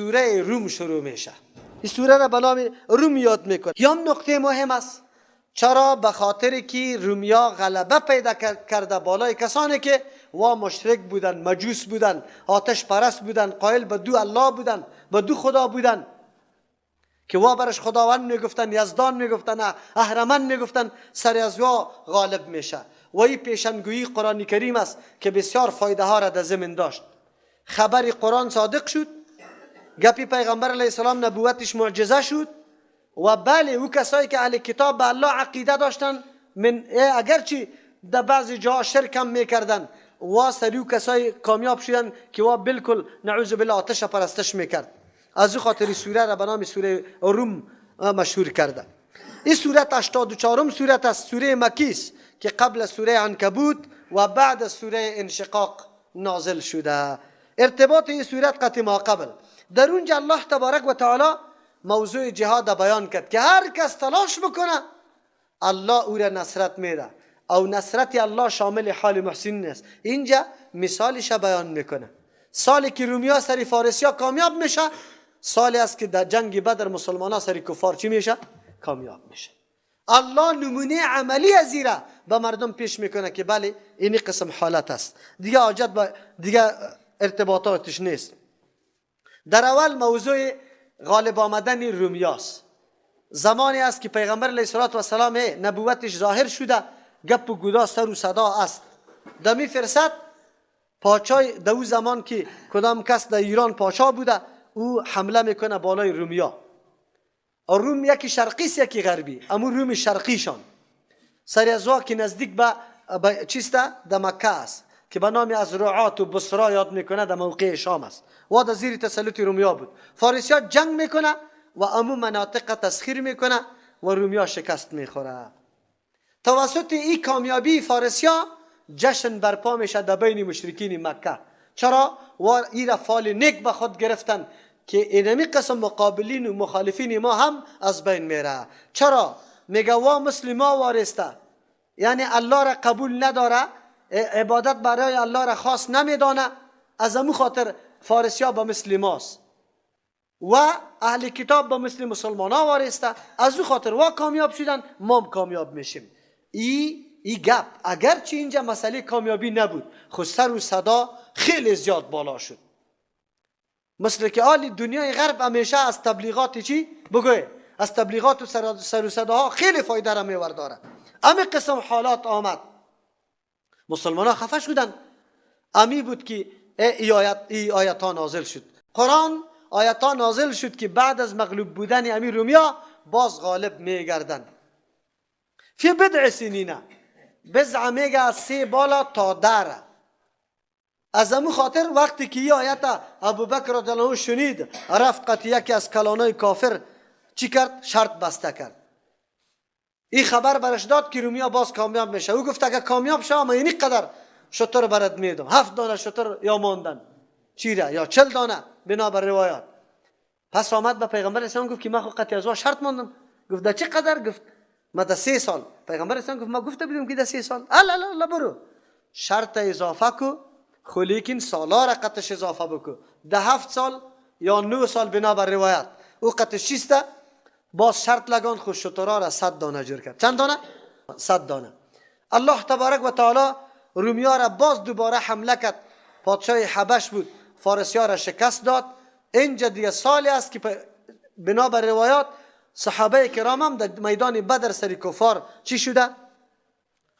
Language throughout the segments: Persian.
سوره روم شروع میشه. این سوره را به نام روم یاد میکنه. یا نقطه مهم است. چرا؟ به خاطر که رومیا غلبه پیدا کرده بالای کسانی که وا مشرک بودن، مجوس بودن، آتش پرست بودن، قائل به دو الله بودن، به دو خدا بودن، که وا برش خداوند میگفتن، یزدان میگفتن، اهرمن میگفتن، سر از وا غالب میشه. و این پیشنگویی قرآن کریم است که بسیار فایده ها را در ضمن داشت. خبر قرآن صادق شد، گپی پیغمبر علیه السلام نبوتش معجزه شد. و بله او کسایی که اهل کتاب به الله عقیده داشتن، من اگرچه در بعضی جاها شرک هم میکردن، و سری او کسایی کامیاب شدن که وا بالکل نعوذ بالله آتش پرستش میکرد. از او خاطر سوره را به نام سوره روم مشهور کرده. این سوره 84 سورت است، سوره مکی است که قبل سوره عنکبوت و بعد سوره انشقاق نازل شده. ارتباط این سورت قطع ما قبل. در اونجا الله تبارک و تعالی موضوع جهاد بیان کرد که هر کس تلاش بکنه الله او را نصرت میده، او نصرت الله شامل حال محسنین است. اینجا مثالش بیان میکنه. سالی که رومیا سری فارسیا کامیاب میشه، سالی است که در جنگ بدر مسلمان ها سری کفار چی میشه؟ کامیاب میشه. الله نمونه عملی از ایره به مردم پیش میکنه که بله اینی قسم حالت است، دیگه حاجت به دیگه ارتباطاتش نیست. در اول موضوع غالب آمدن رومیاست. زمانی است که پیغمبر علیه الصلاة والسلام نبوتش ظاهر شده، گپ و گودا سر و صدا است. دمی فرصت پاچای دو زمان که کدام کس در ایران پاچا بوده، او حمله میکنه بالای رومیا. روم یکی شرقی است یکی غربی، امو روم شرقیشان سری از که نزدیک به چیسته در مکه است که به نام از رعات و بصرا یاد میکنه، در موقع شام است. و در زیر تسلط رومیا بود. فارسیا جنگ میکنه و امو مناطق تسخیر میکنه و رومیا شکست میخوره. توسط این کامیابی فارسیا جشن برپا میشه در بین مشرکین مکه. چرا؟ و این را فال نیک به خود گرفتن که اینمی قسم مقابلین و مخالفین ما هم از بین میره. چرا؟ میگه وا مسلما وارسته، یعنی الله را قبول نداره، عبادت برای الله را خاص نمیدانه، از امو خاطر فارسیا با مثل ماست و اهل کتاب با مثل مسلمان ها وارسته، از او خاطر وا کامیاب شدن، ما هم کامیاب میشیم. ای گپ اگرچه اینجا مسئله کامیابی نبود، خود سر و صدا خیلی زیاد بالا شد. مثل که آلی دنیای غرب همیشه از تبلیغات چی؟ بگوی از تبلیغات و سر و صداها خیلی فایده را میورداره. امی قسم حالات آمد، مسلمان ها خفه شدن. امی بود که ای آیت ها نازل شد. قرآن آیت ها نازل شد که بعد از مغلوب بودن امی رومیا باز غالب میگردن. فی بضع سنینه، بضع میگه از 3 بالا تا 10. از امو خاطر وقتی که این آیت ابوبکر رضی الله عنه شنید، رفت قطع یکی از کلانای کافر چی کرد؟ شرط بسته کرد. این خبر برش داد که رومیا باز کامیاب میشه. او گفت اگه کامیاب شه ما اینی قدر شتر برات میدم، 7 دانه شتر یا ماندن چیره یا 40 دانه بنابر روایات. پس آمد به پیغمبر اسلام گفت که من خو قطع از شرط ماندم. گفت در چه قدر؟ گفت ما در 3 سال. پیغمبر اسلام گفت ما گفته بودم که در 3 سال. لا لا لا برو شرط اضافه کو، خو لیکن سالا را قطعش اضافه بکو، ده 7 سال یا 9 سال بنابر روایت. او قطعش چیسته؟ باز شرط لگان، خو شترا را 100 دانه جور کرد. چند دانه؟ 100 دانه. الله تبارک و تعالی رومیا را باز دوباره حمله کرد. پادشاه حبش بود، فارسیا را شکست داد. اینجا دیگه سالی است که بنابر روایات صحابه کرام هم در میدان بدر سری کفار چی شده؟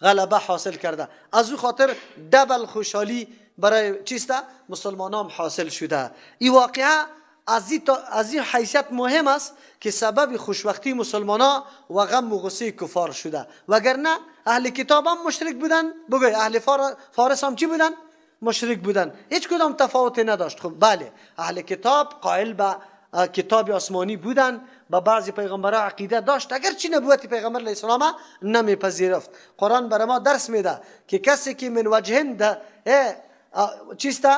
غلبه حاصل کرده. از او خاطر دبل خوشحالی برای چیسته؟ مسلمان هم حاصل شده. این واقعه از این حیثیت مهم است که سبب خوشبختی مسلمان ها و غم و غصه کفار شده. وگرنه اهل کتاب هم مشرک بودن، بگوی اهل فارس هم چی بودن؟ مشرک بودن، هیچ کدام تفاوتی نداشت. خب بله اهل کتاب قائل به کتاب آسمانی بودن، با بعضی پیغمبرها عقیده داشت، اگرچه نبوت پیغمبر علیه السلام نمیپذیرفت. قرآن برای ما درس میده که کسی که من وجهن ده چیسته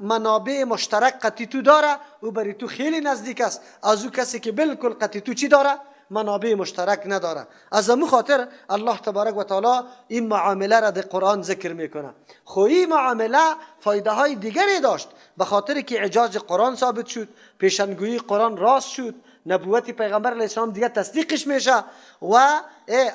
منابع مشترک قطعی تو داره، او برای تو خیلی نزدیک است از او کسی که بالکل قطعی تو چی داره؟ منابع مشترک نداره. از امو خاطر الله تبارک و تعالی این معامله را در قرآن ذکر میکنه. خو این معامله فایده های دیگری داشت، به خاطر که اعجاز قرآن ثابت شد، پیشنگویی قرآن راست شد، نبوت پیغمبر علیه السلام دیگه تصدیقش میشه و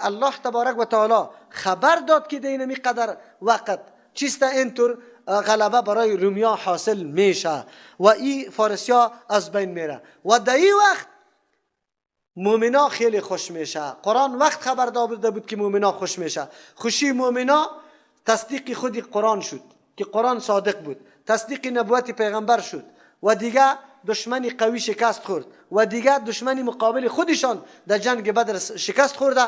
الله تبارک و تعالی خبر داد که در این قدر وقت چیست اینطور غلبه برای رومیا حاصل میشه و این فارسیا از بین میره و در این وقت مومنا خیلی خوش میشه. قرآن وقت خبر داده بود که مومنا خوش میشه. خوشی مومنا تصدیق خود قرآن شد که قرآن صادق بود، تصدیق نبوت پیغمبر شد و دیگه دشمنی قوی شکست خورد و دیگه دشمنی مقابل خودشان در جنگ بدر شکست خورده.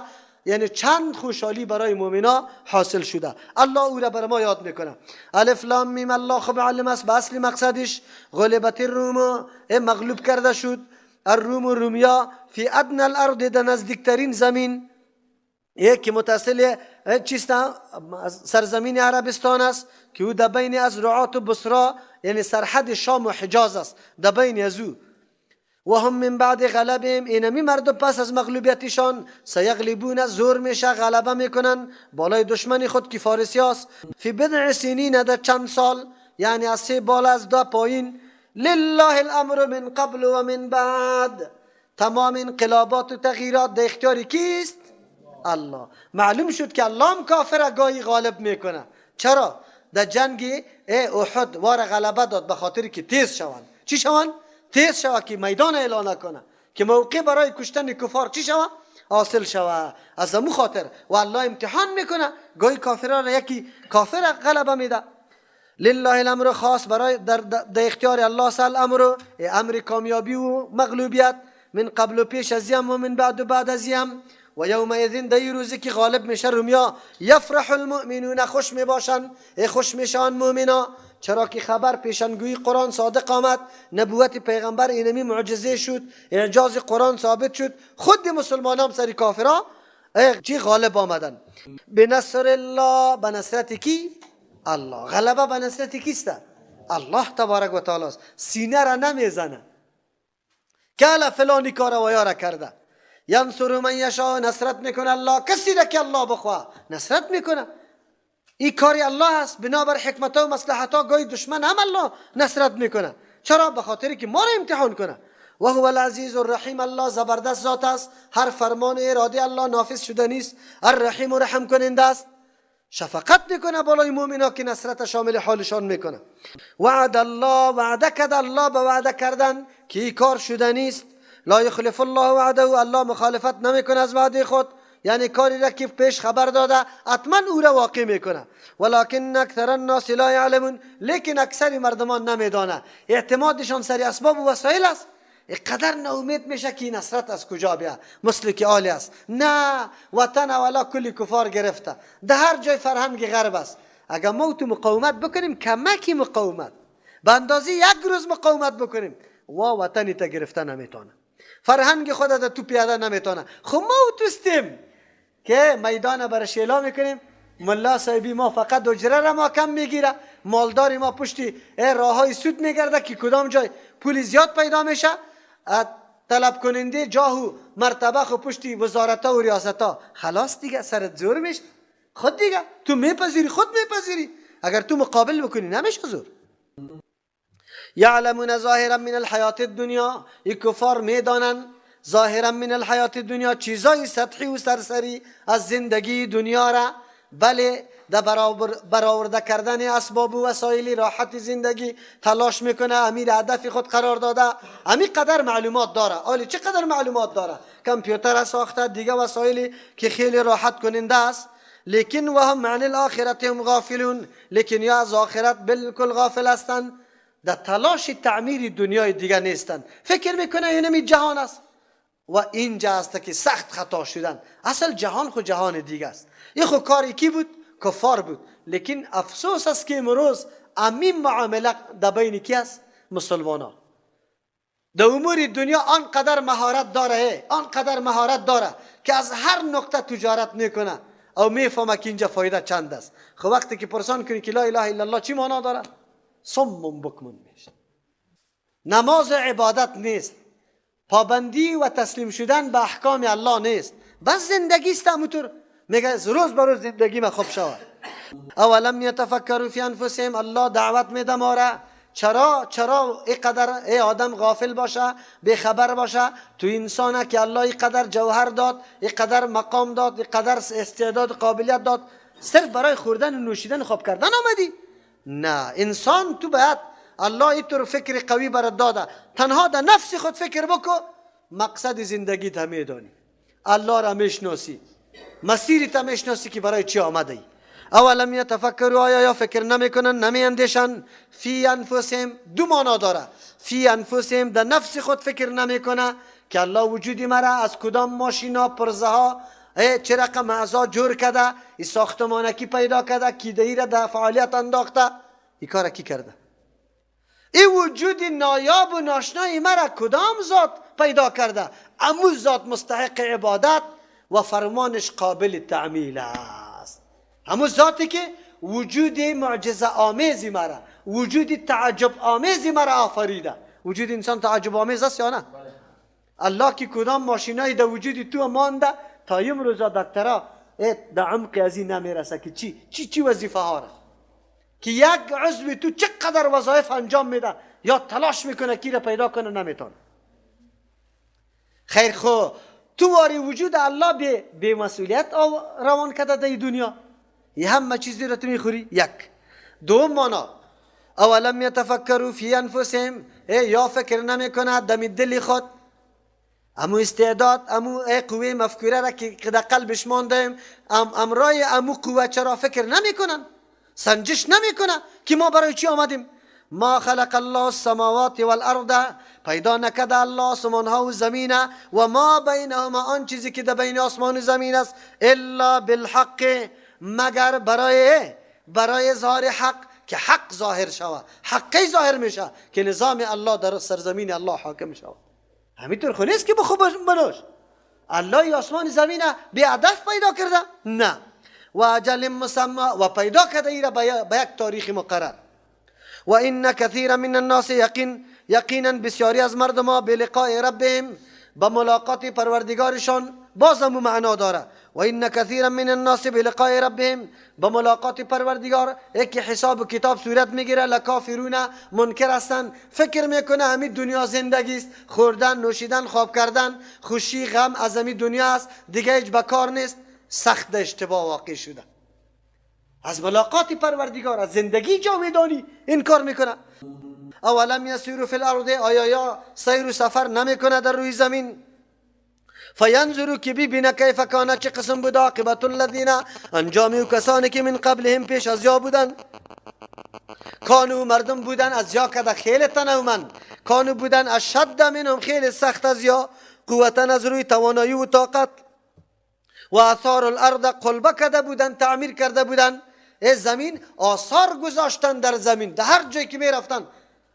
یعنی چند خوشحالی برای مومنا حاصل شده. الله او را بر ما یاد میکنه. الف لام میم، الله خب علم است به اصل مقصدش. غلبت الروم، مغلوب کرده شد الروم و رومیا فی ادنى الارض، در نزدیکترین زمین که متصل چیست سرزمین عربستان است که او در بین از رعات و بصرا، یعنی سرحد شام و حجاز است، در بین از او. و هم من بعد غلبهم، اینمی مردم پس از مغلوبیتشان سیغلبون، زور میشه، غلبه میکنن بالای دشمن خود که فارسی است. فی بضع سنین، در چند سال، یعنی از 3 بالا از 2 پایین. لله الامر من قبل و من بعد، تمام انقلابات و تغییرات در اختیار کیست؟ الله. معلوم شد که الله هم کافر گاهی غالب میکنه. چرا؟ در جنگ احد وار غلبه داد به خاطر که تیز شوند. چی شوند؟ تیز شوه که میدان اعلان کنه که موقع برای کشتن کفار چی شوه؟ حاصل شوه. از امو خاطر و الله امتحان میکنه، گاهی کافران را یکی کافر غلبه میده. لله الامر، خاص برای در اختیار الله سال امر، امر کامیابی و مغلوبیت، من قبل و پیش از یم و من بعد و بعد از یم. و یومئذ، در روزی که غالب میشه رومیا، یفرح المؤمنون، خوش میباشن، خوش میشن مؤمنا، چرا که خبر پیشنگویی قرآن صادق آمد، نبوت پیغمبر اینمی معجزه شد، اعجاز قرآن ثابت شد، خود مسلمانان سر کافرا چی غالب آمدن. بنصر الله، بنصرت کی؟ الله. غلبه به نصرت کیست؟ الله تبارک و تعالی است. سینه را نمیزنه که فلانی کار و یاره کرده. ینصر من یشاء، نصرت میکنه الله کسی را که الله بخواه نصرت میکنه. این کاری الله است، بنابر حکمت و مصلحت ها گاهی دشمن هم الله نصرت میکنه. چرا؟ به خاطر که ما را امتحان کنه. و هو العزیز الرحیم، الله زبردست ذات است، هر فرمان اراده الله نافذ شده نیست. الرحیم و رحم کننده است، شفقت میکنه بالای مؤمنا که نصرت شامل حالشان میکنه. وعد الله، وعده کرد الله به وعده کردن که این کار شده نیست. لا یخلف الله وعده، الله مخالفت نمیکنه از وعده خود، یعنی کاری را که پیش خبر داده حتما او را واقع میکنه. ولکن اکثر الناس لا یعلمون، لیکن اکثر مردمان نمیدانه، اعتمادشان سر اسباب و وسایل است. قدر ناامید میشه که نصرت از کجا بیا، مثل که عالی است. نه، وطن اولا کلی کفار گرفته، در هر جای فرهنگ غرب است. اگر ما تو مقاومت بکنیم، کمکی مقاومت به اندازه یک روز مقاومت بکنیم، وا وطنی تا گرفته نمیتونه، فرهنگ خود در تو پیاده نمیتونه. خب ما توستیم که میدان برش اعلام میکنیم، ملا صاحبی ما فقط اجره را ما کم میگیره، مالدار ما پشتی راه های سود میگرده که کدام جای پول زیاد پیدا میشه، طلب کننده جاه و مرتبه خو پشتی وزارت ها و ریاست ها. خلاص دیگه سرت زور میشه، خود دیگه تو میپذیری، خود میپذیری. اگر تو مقابل بکنی نمیشه زور. یعلمون ظاهرا من الحیات الدنیا، این کفار میدانن ظاهرا من الحیات الدنیا، چیزای سطحی و سرسری از زندگی دنیا را، بله در برآورده کردن اسباب و وسایل راحت زندگی تلاش میکنه، امیر هدف خود قرار داده، امیر قدر معلومات داره. آلی چقدر معلومات داره، کامپیوتر ساخته، دیگه وسایلی که خیلی راحت کننده است. لیکن و هم عن الاخرت هم غافلون، لیکن یا از آخرت بالکل غافل هستند، در تلاش تعمیر دنیای دیگه نیستند، فکر میکنه اینمی جهان است. و اینجا است که سخت خطا شدن. اصل جهان خو جهان دیگه است. این خو کاری کی بود؟ کفار بود. لیکن افسوس است که امروز امین معامله در بین کی است؟ مسلمان ها. در امور دنیا آنقدر مهارت داره، آنقدر مهارت داره که از هر نقطه تجارت میکنه او میفهمه که اینجا فایده چند است. خب وقتی که پرسان کنی که لا اله الا الله چی معنا داره؟ صم بکمون میشه. نماز عبادت نیست، پابندی و تسلیم شدن به احکام الله نیست، بس زندگی است. همونطور میگه روز به روز زندگی ما خوب شود. اولم یتفکروا فی انفسهم، الله دعوت میده ما را. چرا اینقدر ای آدم غافل باشه، بی خبر باشه؟ تو انسانه که الله اینقدر جوهر داد، اینقدر مقام داد، اینقدر استعداد قابلیت داد، صرف برای خوردن و نوشیدن خواب کردن آمدی؟ نه، انسان تو باید الله اینطور فکر قوی برات داده، تنها در نفس خود فکر بکو، مقصد زندگی تا میدانی، الله را میشناسی، مسیری تا میشناسی که برای چی آمده ای. اولم یتفکروا، آیا یا فکر نمیکنن، نمیاندیشن؟ فی انفسهم، دو معنا داره. فی انفسهم، در نفس خود فکر نمیکنه که الله وجودی مرا از کدام ماشینا، پرزه ها، چه رقم اعضا جور کرده، این ساختمانه کی پیدا کرده، کی دهی را در فعالیت انداخته، این کار کی کرده؟ این وجود نایاب و ناشنای مرا کدام ذات پیدا کرده؟ امو ذات مستحق عبادت و فرمانش قابل تعمیل است. همون ذاتی که وجود معجزه آمیزی مرا، وجود تعجب آمیزی مرا آفریده. وجود انسان تعجب آمیز است یا نه؟ الله که کدام ماشینای در وجود تو مانده تا امروز دکترا در عمق از این نمیرسه که چی چی چی وظیفه ها را، که یک عضو تو چقدر وظایف انجام میده یا تلاش میکنه کی را پیدا کنه نمیتونه. خیر خو تو واری وجود الله بی مسئولیت روان کرده در دنیا، یه همه چیزی را تو میخوری. یک دوم معنا اولم یتفکروا فی انفسهم، یا فکر نمیکنه دم دل خود، امو استعداد، امو قوه مفکوره را که در قلبش مانده، امرای امو قوه چرا فکر نمیکنن، سنجش نمیکنه که ما برای چی آمدیم؟ ما خلق الله السماوات والارض، پیدا نکرده الله آسمان ها و زمین و ما بینهما، آن چیزی که در بین آسمان و زمین است، الا بالحق، مگر برای اظهار حق، که حق ظاهر شود، حقی ظاهر میشه که نظام الله در سرزمین الله حاکم شود. همینطور خو نیست که بخوب بنوش الله آسمان زمین بی هدف پیدا کرده، نه، و اجل مسمى، و پیدا کرده ایره به یک تاریخ مقرر. و ان کثیر من الناس، یقینا بسیاری از مردم ها بلقاء ربهم، به ملاقات پروردگارشان، باز هم معنا داره. و ان کثیرا من الناس بلقاء ربهم، به ملاقات پروردگار، یک حساب و کتاب صورت میگیره، لکافرون، منکر هستن، فکر میکنه همین دنیا زندگی است، خوردن، نوشیدن، خواب کردن، خوشی، غم از همین دنیا است، دیگه هیچ به کار نیست. سخت اشتباه واقع شده، از ملاقات پروردگار، از زندگی جاودانی انکار میکنه. اولم یسیروا فی الارض، آیا یا سیر و سفر نمیکنه در روی زمین؟ فینظروا، که ببینه کیف کان، چه قسم بود عاقبت الذین، انجام او کسانی که من قبلهم، پیش از یا بودن. کانو، مردم بودن از یا کده خیلی تنومند، کانو بودن اشد منهم، خیلی سخت از یا، قوتا، از روی توانایی و طاقت، و اثار الارض، قلبه کرده بودن، تعمیر کرده بودن زمین، آثار گذاشتن در زمین، در هر جایی که میرفتن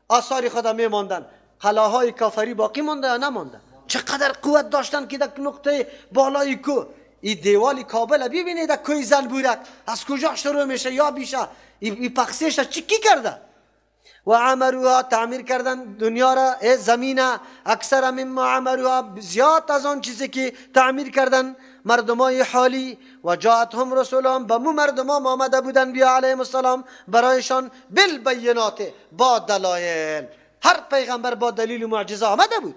آثار خود میماندن. قلاهای کافری باقی مانده یا نمانده؟ چقدر قوت داشتن که در نقطه بالای کو، این دیوال کابل ببینید، در کوی زنبورک از کجا شروع میشه یا بیشه، این پخسیش چی کی کرده؟ و عمروها، تعمیر کردن دنیا را، زمین، اکثر مما عمروها، زیاد از آن چیزی که تعمیر کردن مردمای حالی. و جاءتهم رسولهم، به مو مردما آمده بودن بیا علیهم السلام برایشان، بالبینات، با دلایل، هر پیغمبر با دلیل و معجزه آمده بود.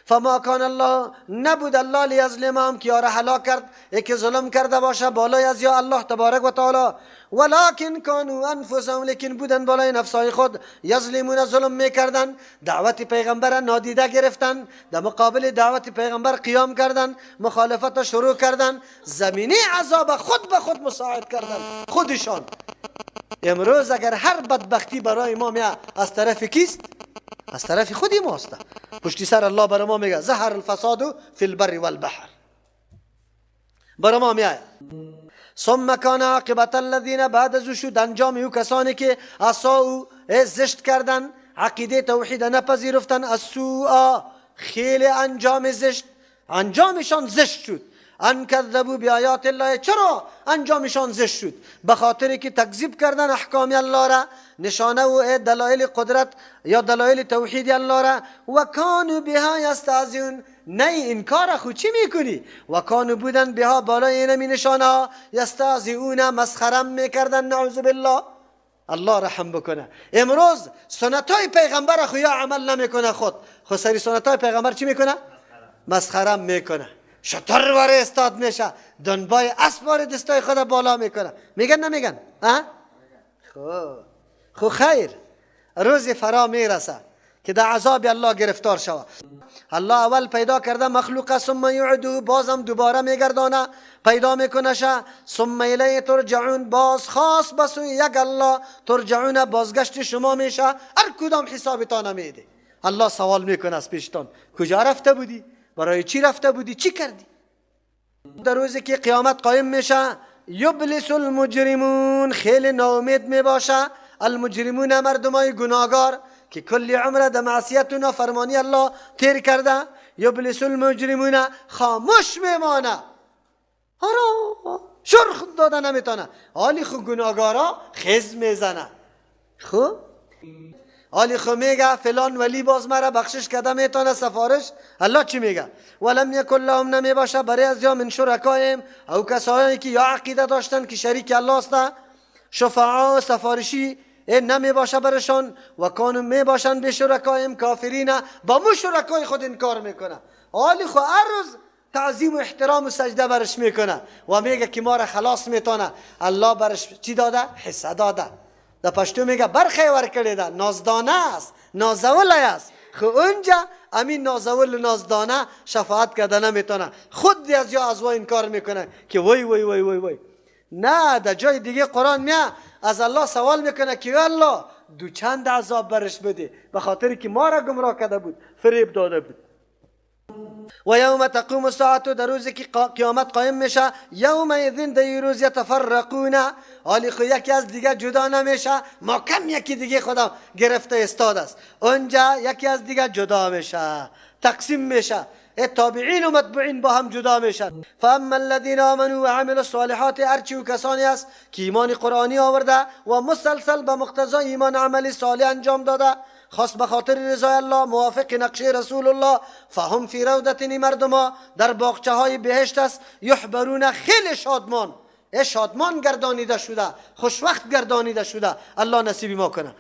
فما کان الله، نبود الله لیظلمهم، که یاره هلاک کرد، یکی ظلم کرده باشه بالای از یا الله تبارک و تعالی، ولکن کانوا انفسهم، لیکن بودن بالای نفسای خود، یظلمون، ظلم میکردن. دعوت پیغمبر نادیده گرفتن، در مقابل دعوت پیغمبر قیام کردن، مخالفت شروع کردن، زمینی عذاب خود به خود مساعد کردن خودشان. امروز اگر هر بدبختی برای ما میاد از طرف کیست؟ از طرف خودی ما است. پشتی سر الله برای ما میگه ظهر الفساد فی البر والبحر، برای ما میاد. ثم کان عاقبت الذین، بعد از شد انجام او کسانی که اساء، زشت کردن، عقیده توحید نپذیرفتن، السوء، خیلی انجام زشت، انجامشان زشت شد. ان کذبوا بیاات الله. چرا انجامشان زشت شد؟ به خاطر که تکذیب کردن احکام الله را، نشانه و دلایل قدرت یا دلایل توحید الله را. و کانوا بها یستهزئون. نه انکار خو چی میکنی؟ و کانوا بودن بها بالای اینمی نشانه ها یستهزئون، مسخره میکردن. نعوذ بالله. الله رحم بکنه. امروز سنت های پیغمبر خو یا عمل نمیکنه، خود خو سری سنت های پیغمبر چی میکنه؟ مسخره میکنه. شتر واره استاد میشه، دنبای اسب واره دستای خود بالا میکنه. میگن نمیگن؟ ها؟ خو خیر، روز فرا میرسه که در عذاب الله گرفتار شوه. الله اول پیدا کرده مخلوق، ثم یعدو، بازم دوباره میگردانه پیدا میکنه شه. ثم الیه ترجعون، باز خاص بسوی یک الله ترجعون، بازگشت شما میشه. هر کدام حسابتان میده. الله سوال میکنه از پیشتان، کجا رفته بودی؟ برای چی رفته بودی؟ چی کردی؟ در روزی که قیامت قایم میشه، یبلس المجرمون، خیلی ناامید میباشه. المجرمون مردمای گناهگار که کلی عمر در معصیت و نافرمانی الله تیر کرده. یبلس المجرمون، خاموش میمانه، آرا شر خود داده نمیتونه. حالی خو گناهگارا خز میزنه. خو حالی خو میگه فلان ولی باز مرا بخشش کرده میتونه سفارش. الله چی میگه؟ ولم یکن لهم، نمیباشه برای از یا من شرکایم، او کسایی که یا عقیده داشتن که شریک الله است، شفعا سفارشی نمی باشه برشان. و کانو می باشن به شرکایم کافرین، با مو شرکای خود انکار میکنه. حالی خو هر روز تعظیم و احترام و سجده برش میکنه و میگه که ما را خلاص میتونه. الله برش چی داده؟ حصه داده. در پشتو میگه برخی ور کړی ده، نازدانه است، نازول است. خو اونجا امین نازول نازدانه شفاعت کرده نمیتونه. خود از یا از انکار میکنه که وای وای وای وای وای. نه، در جای دیگه قرآن میاد از الله سوال میکنه که الله دو چند عذاب برش بده به خاطر که ما را گمراه کرده بود، فریب داده بود. و یوم تقوم الساعة، در روزی که قیامت قایم میشه، یومئذ در روز یتفرقون، حالی خو یکی از دیگه جدا نمیشه، ما کم یکی دیگه خدا گرفته استاد است. اونجا یکی از دیگه جدا میشه، تقسیم میشه، تابعین و متبوعین با هم جدا میشن. فاما الذين آمنوا وعملوا الصالحات، هرچی و کسانی است که ایمان قرآنی آورده و مسلسل به مقتضای ایمان عمل صالح انجام داده، خاص به خاطر رضای الله، موافق نقشه رسول الله، فهم فی روضة، مردما در باغچه های بهشت است، یحبرون، خیلی شادمان، شادمان گردانیده شده، خوشوقت گردانیده شده. الله نصیب ما کنه.